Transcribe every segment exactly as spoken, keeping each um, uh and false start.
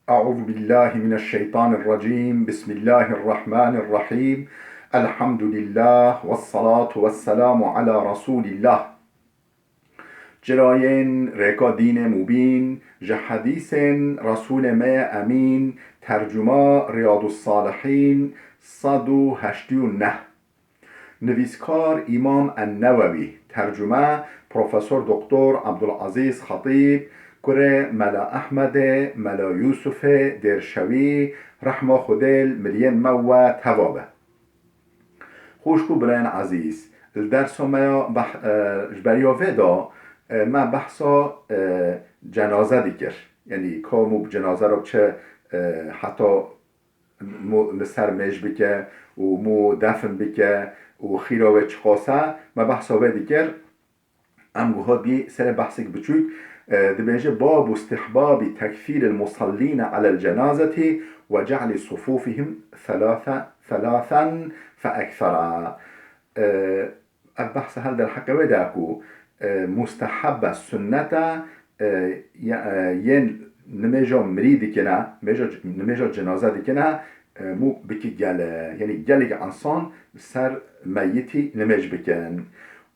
أعوذ بالله من الشيطان الرجيم. بسم الله الرحمن الرحيم. الحمد لله والصلاة والسلام على رسول الله. Çirayên rêka dînê mubîn, ji hedîsên Resûlê me yê Emîn, tercuma Riyadus Salihîn, sed û heştê û neh. Nivîskar Îmam En-Newewî, tercume Profesor Doktor Abdulazîz Xetîb, kurê Mela Ehmedê, Mela Yûsufê Dêrşewî, rehma Xwedê li miriyên me we teva be. Xwişk û birayên ezîz, li dersa me ya beh-, e, ji beriya vê de, e, me behsa, e, cenaze dikir. Yanî ka mû bi cenaze re biçe, e, heta mû li ser mêj bike û mû defn bike û xîra wê çiqas e, me behsa wê dikir. Em guha bî serê behsek biçûk, e, dibêje: "Babu istihbabi tekfîril musallîne alel cenazeti ve ce'li sufufihim thelâthe-, thelâthen fe ekthera." E, ev behsa hel derheqê wê de ku, e, mustehebe, sunnete, e, ya-, e, yên nimêja mirî dikine, mêja, nimêja cenaze dikine, e, mû biki gele. Yanî gelek insan ser meyitî nimêj bikin.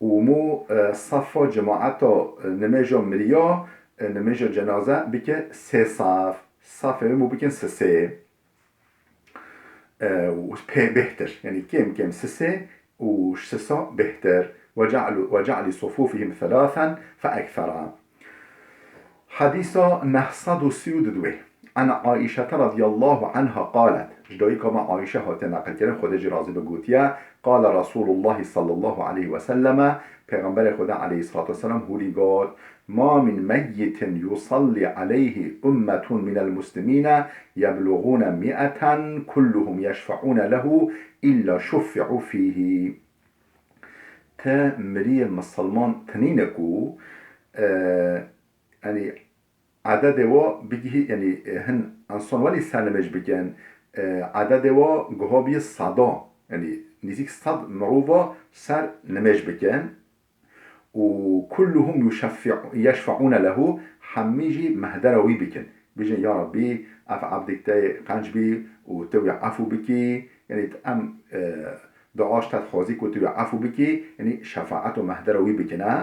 Û mû, e, safa cemaeta, e, nimêja miriya, e, nimêja cenaze bike sê saf. Safê mû bikin sisê. E, û pê bêhtir. Yanî kêm kêm sisê û sisa bêhtir. Ve ce'lu-, ve ce'li sufufihim thelâthen fe ekthera. Hedîsa neh sed û sî û du. An Aîşete radiyallahu anha qalet. Ji dayika me Aîşe hate neqilkirin, Xwedê jî razî be, gotiye: "Qale Resulullah sallallahu aleyhi ve selleme", Pêxemberê Xwedê aleyhissalatu vesselam hûrî got: "Ma min meyyitin yusalli aleyhi ummetun minel muslimine yebluğune mi'eten kulluhum yeşfe'une lehu illa şuffi'u fihi." Te miriyê misilman tinîne ku, e, yanî ededê wa bigihî, yanî, e, hin insan welî ser nimêj bikin, e, ededê wa guha bî sada, yanî nîzîk sed mirova ser nimêj bikin. Û kulluhum yuşeffi-, yeşfe'ûne lehu, hemî jî mehdera wî bikin. Bijin: "Ya Rabbî, ev ebdek te qenc bî û tu wî efû bikî." Yanî em, e, dua ji te dixwazî ku tu wî efû bikî, yanî şefaet û mehdera wî bikine.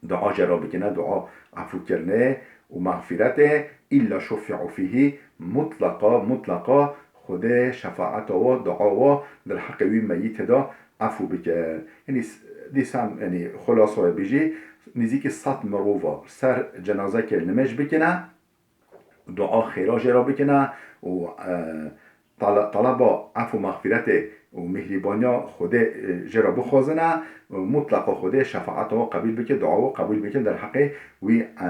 Dua jê re bikine, dua efûkirinê û mexfîretê, illa şuffi'u fîhî, mutleqa, mutleqa Xwedê şefaeta wa, dua wa di rihqê wî meyîtê de efû bike. Yanî s-, dîsan, yanî xulasa wê bijî, nîzîkî sed mirova ser cenazekê nimêj bikine, dua xêra jê re bikine û, e, tala-, talaba efû mexfîretê û mihrîbaniya Xwedê, e, jê re bixwazine, e, mutleqa Xwedê şefaeta wa qebîl bike, dua wa qebûl bike derheqê wî, e,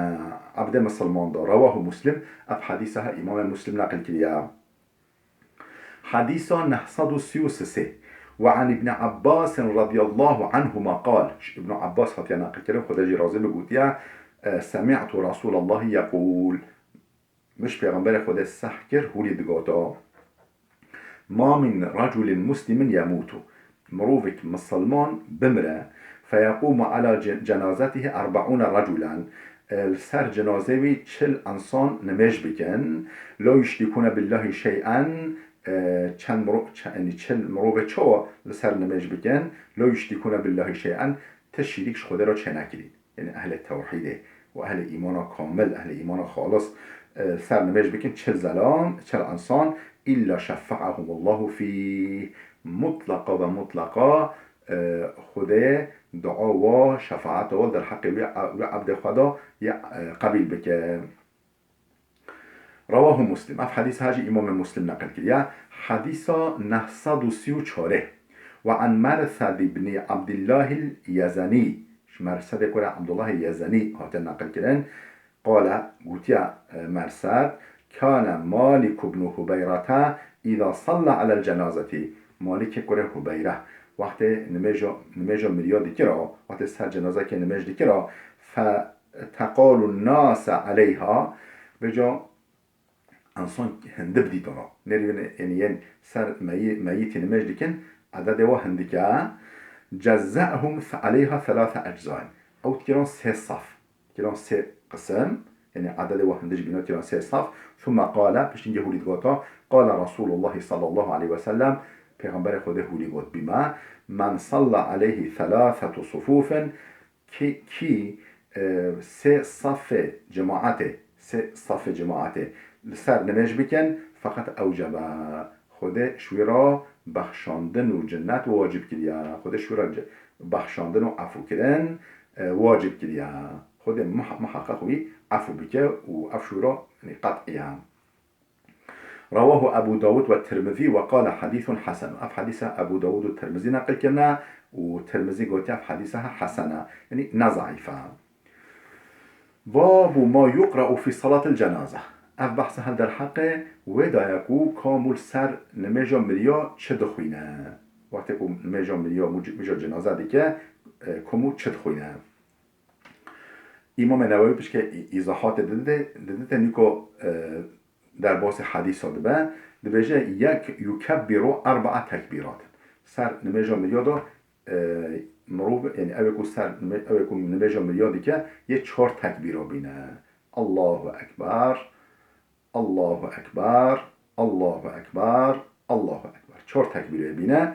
ebdê misilman de. Rewahu Muslim, ev hedîsa he Îmamê Muslim neqil kiriye. Hedîsa neh sed û sî û sê. Ve an Îbni Abbasin radiyallahu anhuma qal. Ji Îbnu Abbas hatiye neqilkirin, Xwedê jî razî be, gotiye, e, semi'tu Resûlallahî yeqûl. Min ji Pêxemberê Xwedê seh kir, hûrî digota: "Ma min reculin muslimin yemûtu." Mirovek misilman bimire, "feyeqûmu ala ce-, cenazetihi erbeûne reculen." E, li ser cenazê wî çil insan nimêj bikin. "La yuşrikûne billahî şey'en", e, çend miro-, çe-, yanî çil mirovê çawa li ser nimêj bikin? "La yuşrikûne billahî şey'en", ti şirîk ji Xwedê re çênekirîn. Yanî ehlê tewhîdê û ehlê îmana kamil, ehlê îmana xalis, e, ser nimêj bikin, çil zelam, çil insan, "illa şeffe'ahumullahu fîh." Mutleqa ve mutleqa, e, Xwedê dua wa, şefaeta wa derheqê wî, wî ebdê Xweda ya, e, qebîl bike. Rewahu Muslim. Ev hedîs ha jî Îmamê Muslim neqil kiriye. Hedîsa neh sed û sî û çarê. Ve an Mersed ibnî Abdillahil Yezenî. Ji Mersedê kurê Abdullahê Yezenî hate neqil kirin. Qale, gotiye, e, Mersed, "Kane Malik ibn Hubeyrete îza salla alel cenazeti." Malikê kurê Hubeyre, wextê nimêja, nimêja miriya dikira, wextê ser cenazekê nimêj dikira, fe teqalun nase aleyha, vêca insan hindib dîtana. Nêrî wê, yanî yên ser meyî-, meyîtî nimêj dikin, ededê wa hindik e. Cezza'hum aleyha thelâthe eczain. Ew dikirin sê saf. Dikirin sê qisim. Yanî ededê we hindî jî bîna kirin sê saf. Thumma qale, piştî hingê hûlî digota, qale Resûlullahî sallallahu aleyhi ve sellem, Pêxemberê Xwedê hûlî got bî me, "Men salla aleyhi thelâthetu sufûfin", kî, kî, e, sê safê cemaetê, sê safê cemaetê li ser nimêj bikin, feqet ewcebe, Xwedê ji wî re bexşandin û cinnet wacib kiriye. Xwedê ji wî re ce-, bexşandin û efûkirin, e, wacib kiriye. Xwedê muha-, muheqeq wî efû bike û ev ji wî re, yanî, qet'î ye. Rewahu Ebu Dawud ve Tirmizî ve qale hadîsun hesen. Ev hadîsa Ebu Dawud û Tirmizî neqil kirine û Tirmizî gotiye ev hadîsa he hesen e. Yanî ne zeîf e. Babu ma yuqra'u fi salatil cenaze. Ev behsa her derheqê wê daye ku ka mû li ser nimêja miriya çi dixwîne. Wextê ku nimêja miriya mû-, mûca cenaze dike, e, ku mû çi dixwîne. Îmamê Newewî pişke î-, îzahatê didide, didide nîko, e, derbasê hedîsa dibe, dibêje, yek yukebbiru erba'a tekbîrat. Ser nimêja miriya de, e, mirov, yanî ew ê ku ser nime-, ew ê ku nimêja miriya dike, yê çar tekbîra bîne. Allahu Ekber, Allahu Ekber, Allahu Ekber, Allahu Ekber. Çar tekbîrê bîne.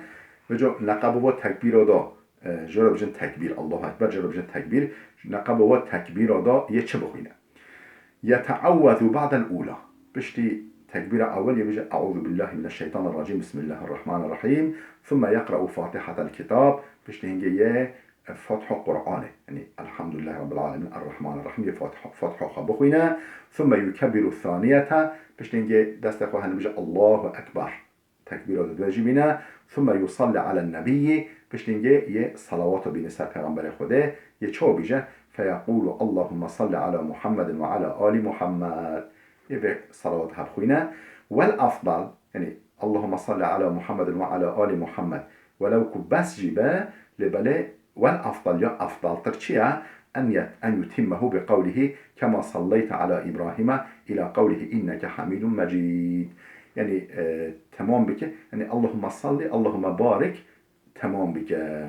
Vêca neqeba va tekbîra da, e, jê re bijin tekbîr, Allahu Ekber, jê re bijin tekbîr. Neqeba va tekbîra da yê çi bixwîne? Yete'ewwezu ba'del ula. Piştî tekbîra ewel yê bije, "Euzu billahi mineşşeytanirracim, bismillahirrahmanirrahim." Thumme yeqra'u fatihatel kitab. Piştî hingê yê Fatiha Qur'anê. Yanî, Elhamdülillahi Rabbil Alemin, Errahmanirrahim, yê Fatiha, Fatiha xwe bixwîne. Thumme yukebbiru thaniyete, piştî hingê destê xwe hene bije, "Allahu Ekber." Tekbîra didwe jî bîne. Thumme yusalli alen nebiyyi, piştî hingê yê salawata bîne ser Pêxemberê Xwedê, yê çawa bîje? Feyekulu, "Allahümme salli ala Muhammedin ve ala ali Muhammed." Yê vê salawat hebxwîne. Wel afdal, yanî, "Allahümme salli ala Muhammedin ve ala ali Muhammed." Welew ku bes jî be, lê belê Wel afdal, ya afdaltir çi ye? En yet-, en yutimmehu bi qawlihi kema salleyte ala İbrahime ila qawlihi inneke hamidun mecid. Yanî, e, temam bike. Yanî, Allahümme salli, Allahümme barik, temam bike.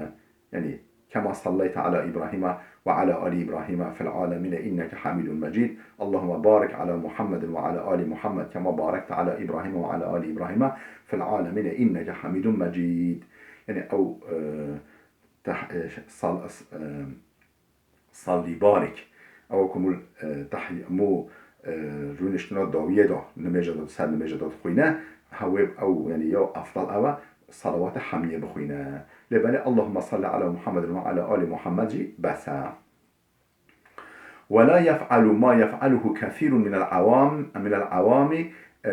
Yanî, kema salleyte ala İbrahime ve ala ali İbrahime fil alemine inneke hamidun mecid. Allahümme barik ala Muhammedin ve ala ali Muhammed kema barekte ala İbrahime ve ala ali İbrahime fil alemine inneke hamidun mecid. Yanî, ew, e, teh-, e, sal-, e, sallî barik. Ew ku mû, e, tehy-, mû, e, rûniştina dawiyê de, nimêja de, ser nimêja de dixwîne, ha wê ew, yanî ya efdal ew e, salawata hemiyê bixwîne. Lê belê Allahümme salli ala Muhammedin ve ala ali Muhammed jî bes e. Ve la yef'alu ma yef'aluhu kesîrun minel awam, minel awami, e,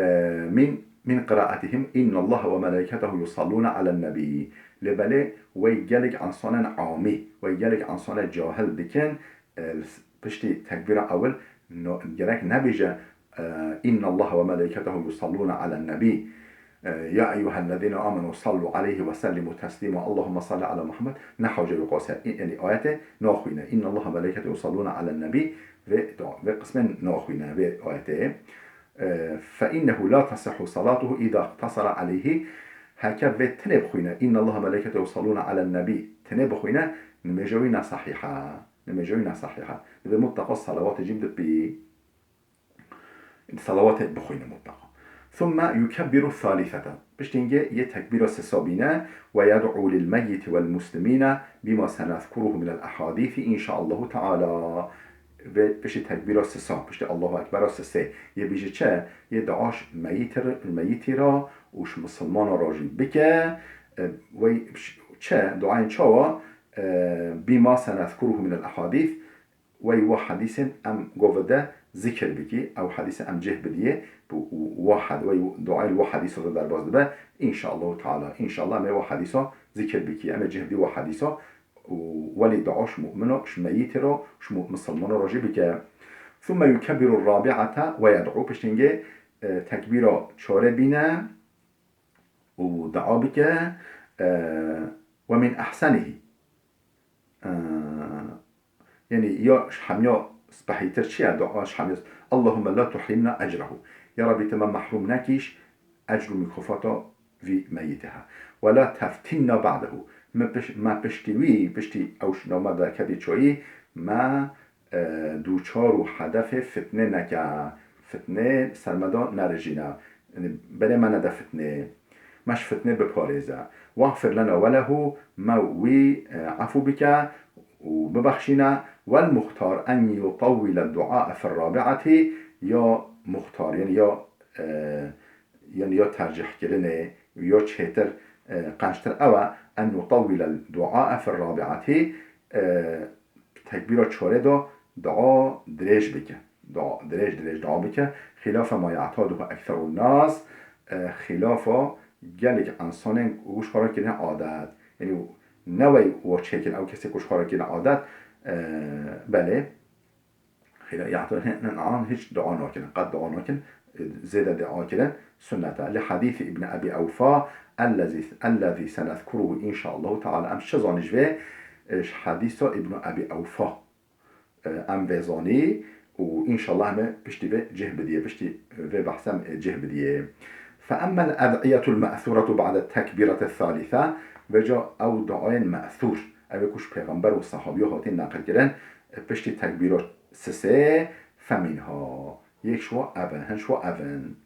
min, min qiraatihim, "İnnallaha ve melaiketehu yusallûne alen nebî." Lê belê wey gelek insanên amî, wey gelek insanê cahil dikin, e, piştî tekbîra ewil no-, gerek nebêje, e, "İnnallaha ve melaiketehu yusallûne alen nebî." E, "Ya eyyuhellezîne amenu sallu aleyhi ve sellimu teslîma. Allahümme salli ala Muhammed." Ne hewce wî qasê, yanî ayetê naxwîne. "İnnallaha ve melaiketehu yusallûne alen nebî." Vê, vê qismên naxwîne, vê ayetê. E, "Fe innehu la tasihhu salatuhu îza iqtasara aleyhi." Heke vê tinê bixwîne, "İnnallaha ve melaiketehu yusallûne alen nebî", tinê bixwîne, nimêja wî ne sehîh e. Nimêja wî ne sehîh e. Divê mutleqa salawatê jî bidipî. Salawatê bixwîne mutleqa. Thumme yukebbiru thalîthete. Piştî hingê yê tekbîra sisa bîne, "Ve yed'u lil meyyiti wel muslimîne bima senezkuruhu minel ehadîsi inşaallahu teala." Vê piştî tekbîra sisa, piştî Allahu Ekbera sisê, yê bîje çi? Yê dua ji meyîtî re, meyîtî re û ji misilmana re jî bike. E, wey ş-, çi? Duayên çawa? E, "Bima senezkuruhu minel ehadîs." Wey wa hedîsên em govide zikir bikî, ew hedîse em cih bidiyê, bi wa hed-, wey duayê li wa hedîsa de derbas dibe. Înşallahu Teala, înşallah em ê wa hedîsa zikir bikî, em ê cih bidî wa hedîsa û welî dua ji mu'mino, ji meyîtê re, ji mu-, misilmano re jî bike. Thumme yukebbiru rabi'ete ve yed'u, piştî hingê, e, tekbîra çarê bîne û dua bike, e, "Ve min ehsenihî." E, yanî ya ji hemiya spehîtir çi ye? Dua ji hemiya, "Allahümme la tuhrimna ecrehu." Ya Rabbî, tu me mehrûm nekî ji ecr û mukafata vî meyîtê he. "Ve la teftinna ba'dehu." Me piş-, me piştî wî, piştî ew ji nav me derketî çayî, me e, dûçar û hedefê fitnê neke. Fitnê ser me de nerijîne. Yanî belê me nede fitnê. Me ji fitnê biparêze. Wexfir lena we lehu, me wî, e, efû bike û bibexşîne. Wel muxtar en yutawwile du'a fir rabi'ati, ya muxtar, yanî ya, e, yanî ya tercîhkirinê, ya çêtir, e, qençtir ew e, en yutawwile du'a fir rabi'ati, e, tekbîra çarê de dua dirêj bike. Dua, dirêj, dirêj dua bike. Xilafe ma ye'taduhu ekserun nas, e, xilafa gelek insanên ku ji xwe re kirine adet. Yanî ne wey wa çêkin, ew kesê ku ji xwe re kirine adet, e, belê. Xila-, ye'ta-, an hiç dua nakin, qet dua nakin, e, zêde dua kirin, sunnet e. Li hadîsî Ibn Ebî Ewfa, ellezî, ellezî senezkuruhu inşaallahu teala. Em çi zanî ji vê, e, ji hadîsa Ibn Ebî Ewfa, e, em vê zanî û inşallah em ê piştî vê cih bidiyê, piştî vê behsê em ê cih bidiyê. Fe emmel ed'iyetul me'suretu ba'de tekbîrete salise, vêca ew duayên me'sûr, ew ê ku ji pêxember û sehabiya hatin neqil kirin, e, piştî tekbîra sisê, feminha. Yek ji wa ev in, hin ji wa ev in.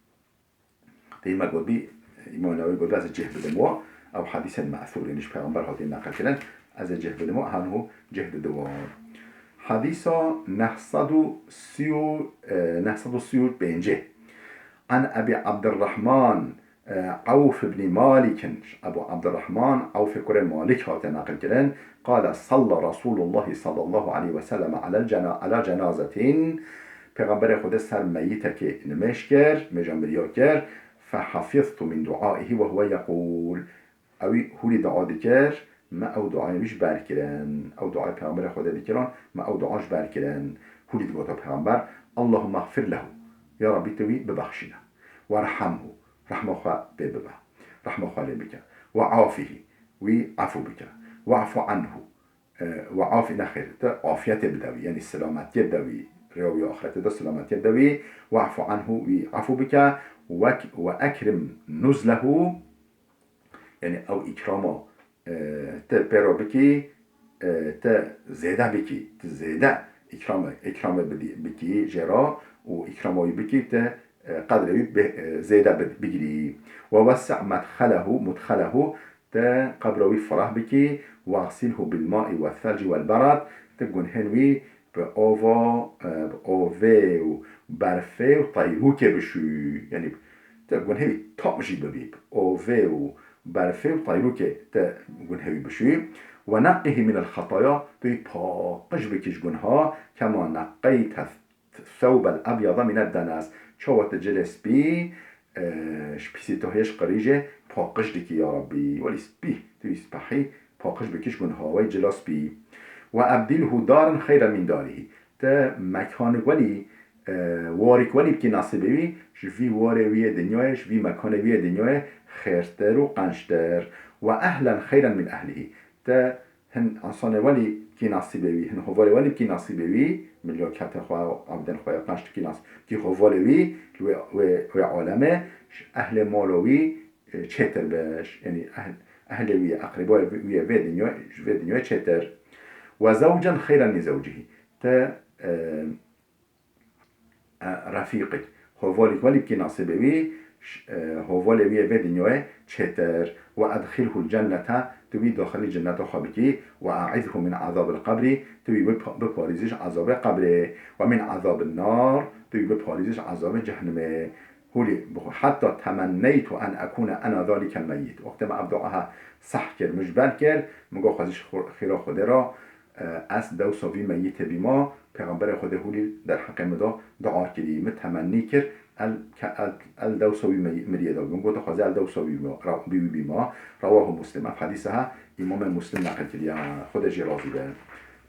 Tê me gotbî, Îmam Newewî gotbî, ez ê cih bidim wa, ew hadîsên me'sûr, yanî ji pêxember hatin neqil kirin, ez ê cih bidim wa, haniho cih didin wa. Hadîsa neh sed û sî û, e, neh sed û sî û pêncî. An Ebî Abdirrahman, e, Ewf ibnî Malik in. Ebu Abdirrahman, Ewfê kurê Malik hate neqil kirin. Qale, salla Resûlullahî sallallahu aleyhi ve sellem alel cena-, ala cenazetin. Pêxemberê Xwedê ser meyîtekê nimêj kir, nimêja miriya kir. Fehafiztu min duaihi ve huve yeqûl. Ewî hûrî dua dikir, me ew duayê wî ji ber kirin. Ew duayê Pêxemberê Xwedê dikirin, me ew dua ji ber kirin. Hûrî digota Pêxember, Allahumma xfir lehu. Ya Rabbî, tu wî bibexşîne. Werhamhu. Rehma xwe pê bibe. Rehma xwe lê bike. Ve afihî. Wî efû bike. We'fu anhu. E, ve afî nexêr. Te afiyetê bide wî. Yanî selametiyê bide wî. Rêya wî axretê de selametiyê bide wî. We'fu anhu. Wî efû bike. Wek-, ve ekrim nuzlehu. Yanî ew îkrama, e, te pê re bikî, e, te zêde bikî, te zêde îkrama, îkramê bidî-, bikî jê re û îkrama wî bikî, te, e, qedrê wî bi-, e, zêde bi-, bigirî. Ve wessi' medxelehu, mudxelehu, te qebra wî fireh bikî, wexsilhu bil ma'i ve thelci vel berad, te gunhên wî bi ava, e, bi avê û berfê û teyrûkê bişû. Yanî te gunhê wî tam jî bibî. Bi avê û berfê û teyrûkê te gunhê wî bişû. Ve neqqihî minel xetaya, tu wî paqij bikî ji gunha. Kema neqqeyte thewbel ebyada mined denes. Çawa tu cilê spî, e, ji pîsî tohê ji qirîjê paqij dikî ya Rabbî. Welî spî, tu wî spehî paqij bikî ji gunha wê cila spî. Ve ebdilhu daran xeyren min darihî. Te mekanik welî, e, warîk welî bikî nasîbê wî, ji vî warê wî yê dinyayê, ji vî mekanê wî yê dinyayê xêrtir û qençtir. Ve ehlen xeyren min ehlihî. Te hin insanê welî bikî nasîbê wî, hin hovalê welî bikî nasîbê wî, milya ketê xwe, evdên xwe ya qenç dikî nas-, bikî hovalê wî, li wê, wê, wê alemê, ji ehlê mala wî, e, çêtir be, ji, yanî ehl-, ehlê wî, eqrîbayê wî yê vê dinya, ji vê dinyayê çêtir. Ve zewcen xeyren min zewcihî. Te, e, e, refîqek, hovalek welî bikî nasîbê wî, ş-, e, hovalê wî yê vê dinyayê çêtir. Ve edxilhul cennete, tu wî daxilî cenneta xwe bikî. Ve e'izhu min ezabil qebrî, tu wî bip-, biparêzî ji ezabê qebrê. Ve min ezabin nar, tu wî biparêzî ji ezabê cehnimê. Hûlî bixwe, hetta temenneytu en ekûne ena zalikel meyyit. Wextê me ev duaha seh kir, min ji ber kir, min got, xwezî ji xwe-, xêra Xwedê re, e, ez dewsa vî meyîtê bîma. Pêxemberê Xwedê hûlî derheqê min de dua kirî. Min temennî kir, el ke-, el, el dewsa wî meyî-, miriyê de bim. Min got, xwezî el dewsa wî bîma, ra-, wî bîma. Rewahu Muslim. Ev hedîse ha Îmamê Muslim neqil kiriye. Xwedê jê razî be.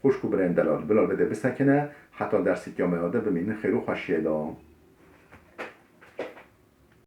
Xwişk û birên delal, bila li vê de bisekine, heta dersê kiyameya de bimînin xêr û xweşiyê de.